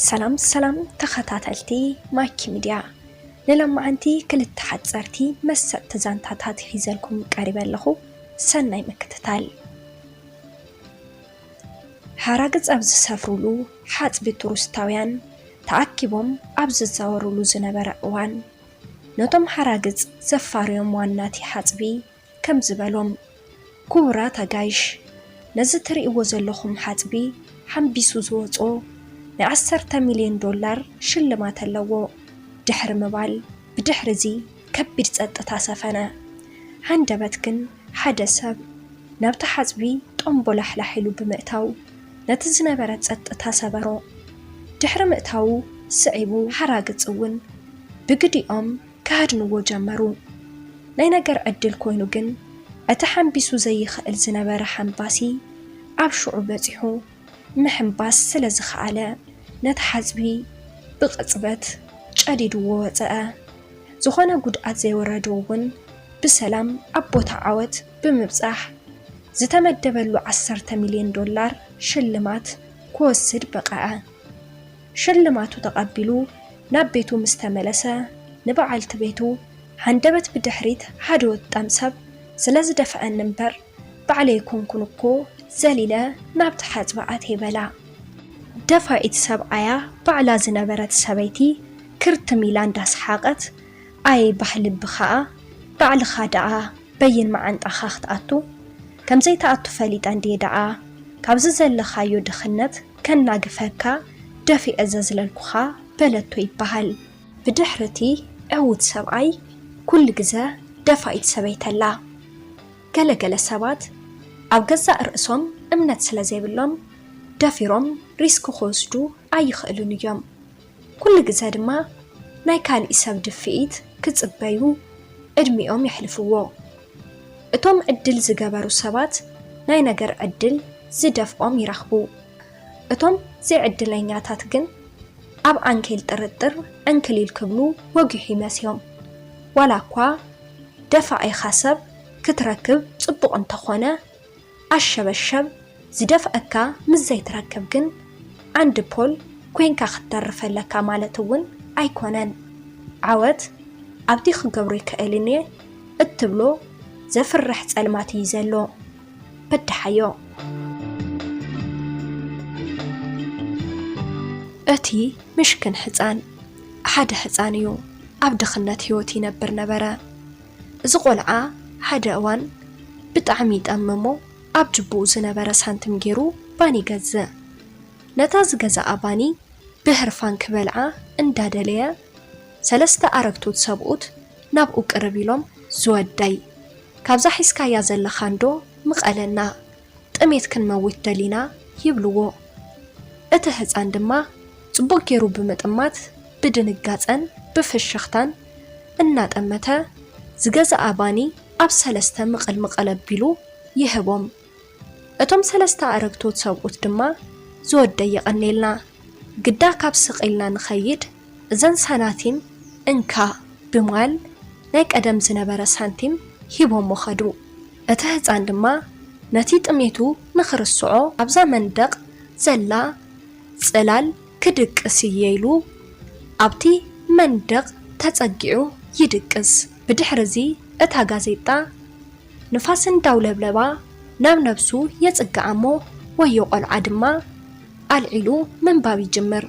ሰላም ሰላም ተኸታተልቲ ማኪ ሚድያ፣ ንሎማዓንቲ ክልተ ሓፀርቲ መሰጥቲ ዛንታታት ሒዘልኩም ቀሪበ ኣለኹ። ሰናይ ምክትታል። ሓራግፅ ኣብ ዝሰፍሩሉ ሓፅቢ ቱሪስታውያን ተኣኪቦም ኣብ ዝዛወሩሉ ዝነበረ እዋን፣ ነቶም ሓራግፅ ዘፋርዮም ዋናቲ ሓፅቢ ከምዚ በሎም፣ ክቡራት ኣጋይሽ፣ ነዚ ትርእይዎ ዘለኹም ሓፅቢ ሓምቢሱ ዝወፅኦ ናይ ዓሰርተ ሚልዮን ዶላር ሽልማት ኣለዎ። ድሕሪ ምባል፣ ብድሕሪ እዚ ከቢድ ፀጥታ ሰፈነ። ሃንደበት ግን ሓደ ሰብ ናብቲ ሓፅቢ ጦምቦላሕላሕ ኢሉ ብምእታው ነቲ ዝነበረ ፀጥታ ሰበሮ። ድሕሪ ምእታዉ ስዒቡ ሓራግፅ እውን ብግዲኦም ክሃድንዎ ጀመሩ። ናይ ነገር ዕድል ኮይኑ ግን፣ እቲ ሓምቢሱ ዘይኽእል ዝነበረ ሓምባሲ ኣብ ሽዑ በጺሑ ምሕምባስ ስለ ዝኸኣለ፣ ነቲ ሓጽቢ ብቕጽበት ጨዲድዎ ወጸአ። ዝኾነ ጉድኣት ዘይወረዶ እውን ብሰላም ኣብ ቦታ ዓወት ብምብጻሕ፣ ዝተመደበሉ ዓሰርተ ሚልዮን ዶላር ሽልማት ክወስድ በቐዐ። ሽልማቱ ተቐቢሉ ናብ ቤቱ ምስ ተመለሰ፣ ንበዓልቲ ቤቱ ሃንደበት ብድሕሪት ሓደ ወጣም ሰብ ስለ ዝደፍኣኒ እምበር፣ ባዕለይ ኣይኮንኩን እኮ ዘሊለ ናብቲ ሓጽቢ ኣትየ በላ። ደፋኢት ሰብኣያ ባዕላ ዝነበረት ሰበይቲ ክርትም ኢላ እንዳሰሓቐት፣ ኣየ ባህሊ ብኸኣ ባዕልኻ ደኣ በይን መዓንጣኻ ክትኣቱ? ከም ዘይትኣቱ ፈሊጠ እንድየ ደኣ ካብዚ ዘለኻዮ ድኽነት ከናግፈካ ደፊአ ዘዝለልኩኻ በለቶ ይበሃል። ብድሕሪ እቲ ዕዉት ሰብኣይ ኩሉ ግዘ ደፋኢት ሰበይቲ ኣላ። ገለ ገለ ሰባት ኣብ ገዛእ ርእሶም እምነት ስለ ዘይብሎም ደፊሮም ሪስክ ክወስዱ ኣይኽእሉን እዮም። ኩሉ ግዘ ድማ ናይ ካሊእ ሰብ ድፍኢት ክጽበዩ ዕድሚኦም የሕልፍዎ። እቶም ዕድል ዝገበሩ ሰባት ናይ ነገር ዕድል ዝደፍኦም ይረኽቡ። እቶም ዘይዕድለኛታት ግን ኣብ ዓንኬል ጥርጥር ዕንክሊል ክብሉ ወጊሑ ይመስዮም። ዋላ እኳ ደፋኢኻ ሰብ ክትረክብ ጽቡቕ እንተኾነ፣ ኣሸበሸብ ዝደፍኣካ ምስ ዘይትረክብ ግን ዓንዲ ፖል ኮይንካ ክትተርፍ ኣለካ ማለት እውን ኣይኮነን። ዓወት ኣብቲ ክገብሮ ይክእልን እየ እትብሎ ዘፍርሕ ጸልማት እዩ ዘሎ። በድሓዮ። እቲ ምሽክን ህጻን ሓደ ህጻን እዩ። ኣብ ድኽነት ህይወት ይነብር ነበረ። እዚ ቆልዓ ሓደ እዋን ብጣዕሚ ይጠምሞ ኣብ ጅቡኡ ዝነበረ ሳንቲም ገይሩ ባኒ ይገዝእ። ነታ ዝገዝኣ ባኒ ብህርፋን ክበልዓ እንዳደለየ፣ ሰለስተ ኣረግቶት ሰብኡት ናብኡ ቅርብ ኢሎም፣ "ዝወደይ፣ ካብዛ ሒዝካያ ዘለኻ እንዶ ምቐለና፣ ጥሜት ክንመውት ደሊና" ይብልዎ። እቲ ህጻን ድማ ጽቡቕ ገይሩ ብምጥማት ብድንጋጸን ብፍሽኽታን እናጠመተ ዝገዝኣ ባኒ ኣብ ሰለስተ ምቕል ምቕል ኣቢሉ ይህቦም። እቶም ሰለስተ ኣረግቶት ሰብኡት ድማ፣ "ዝወደይ የቐኔልና፣ ግዳ ካብ ስቕ ኢልና ንኸይድ፣ እዘን ሳናቲም እንካ" ብማል ናይ ቀደም ዝነበረ ሳንቲም ሂቦሞ ኸዱ። እቲ ህጻን ድማ ነቲ ጥሜቱ ንኽርስዖ ኣብዛ መንደቕ ዘላ ጽላል ክድቅስ እየ ኢሉ ኣብቲ መንደቕ ተጸጊዑ ይድቅስ። ብድሕርዚ እታ ጋዜጣ ንፋስ እንዳውለብለባ ናብ ነብሱ የጽግዓ እሞ፣ ወዮ ቆልዓ ድማ ኣልዒሉ ምንባብ ይጅምር።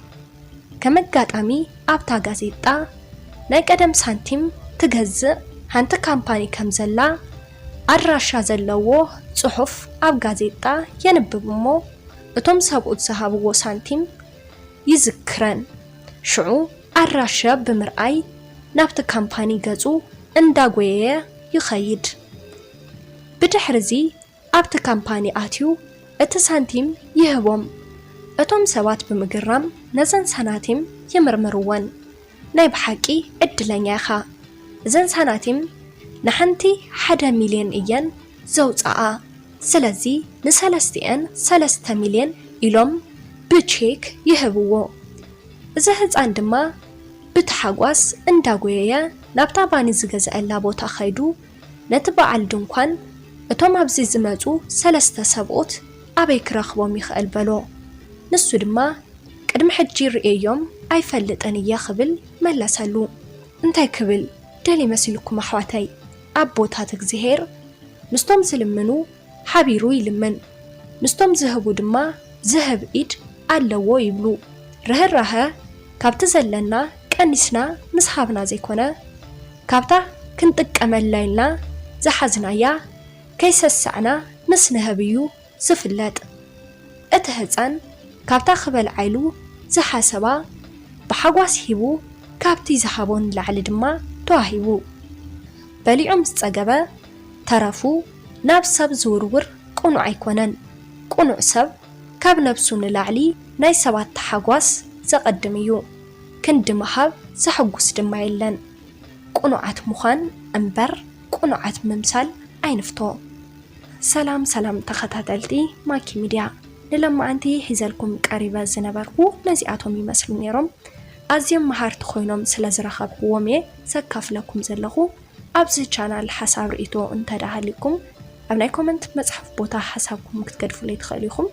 ከም ኣጋጣሚ ኣብታ ጋዜጣ ናይ ቀደም ሳንቲም ትገዝእ ሓንቲ ካምፓኒ ከም ዘላ ኣድራሻ ዘለዎ ጽሑፍ ኣብ ጋዜጣ የንብብ እሞ፣ እቶም ሰብኡት ዝሃብዎ ሳንቲም ይዝክረን። ሽዑ ኣድራሻ ብምርኣይ ናብቲ ካምፓኒ ገጹ እንዳጎየየ ይኸይድ። ብድሕርዚ ኣብቲ ካምፓኒ ኣትዩ እቲ ሳንቲም ይህቦም። እቶም ሰባት ብምግራም ነዘን ሳናቲም ይምርምርወን። "ናይ ብሓቂ ዕድለኛ ኢኻ። እዘን ሳናቲም ንሓንቲ ሓደ ሚልዮን እየን ዘውጽኣ። ስለዚ ንሰለስቲኤን ሰለስተ ሚልዮን" ኢሎም ብቼክ ይህብዎ። እዚ ህጻን ድማ ብታሓጓስ እንዳጎየየ ናብታ ባኒ ዝገዝኣላ ቦታ ኸይዱ፣ ነቲ በዓል ድንኳን፣ "እቶም ኣብዚ ዝመጹ ሰለስተ ሰብኡት ኣበይ ክረኽቦም ይኽእል?" በሎ። ንሱ ድማ፣ ቅድሚ ሕጂ ርእየዮም ኣይፈልጥን እየ ክብል መለሰሉ። እንታይ ክብል ደልየ መሲልኩም ኣሕዋተይ? ኣቦታት እግዚኣብሔር ምስቶም ዝልምኑ ሓቢሩ ይልምን፣ ምስቶም ዝህቡ ድማ ዝህብ ኢድ ኣለዎ ይብሉ። ርህራሀ ካብቲ ዘለና ቀኒስና ምስ ሃብና ዘይኮነ፣ ካብታ ክንጥቀመላ ኢልና ዝሓዝናያ ከይሰሳዕና ምስ ንህብ እዩ ዝፍለጥ። እቲ ህፃን ካብታ ክበልዓ ኢሉ ዝሓሰባ ብሓጓስ ሂቡ፣ ካብቲ ዝሃቦ ንላዕሊ ድማ ተዋሂቡ። በሊዑ ምስ ፀገበ ተረፉ ናብ ሰብ ዝውርውር ቅኑዕ ኣይኮነን። ቅኑዕ ሰብ ካብ ነብሱ ንላዕሊ ናይ ሰባት ተሓጓስ ዘቐድም እዩ። ክንዲ ምሃብ ዘሐጉስ ድማ የለን። ቅኑዓት ምዃን እምበር ቅኑዓት ምምሳል ኣይንፍቶ። ሰላም ሰላም ተኸታተልቲ ማኪ ሚድያ፣ ንለማዓንቲ ሒዘልኩም ቀሪበ ዝነበርኩ ነዚኣቶም ይመስሉ ነይሮም። ኣዝዮም መሃርቲ ኮይኖም ስለ ዝረኸብኩዎም እየ ዘካፍለኩም ዘለኹ። ኣብዚ ቻናል ሓሳብ ርእይቶ እንተደሃሊኩም ኣብ ናይ ኮመንት መፅሓፍ ቦታ ሓሳብኩም ክትገድፉለይ ትኽእሉ ኢኹም።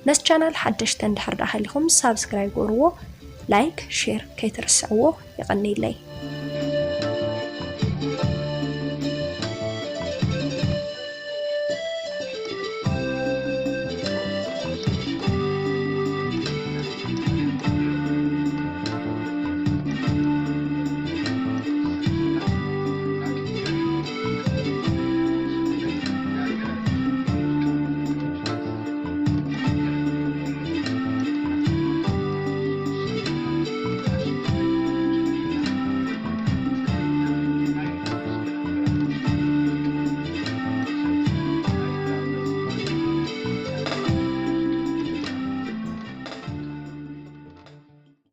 ነዚ ቻናል ሓደሽቲ እንድሕር ደኣ ሃሊኹም ሳብስክራይብ ግበርዎ፣ ላይክ፣ ሼር ከይትርስዕዎ። የቐንየለይ።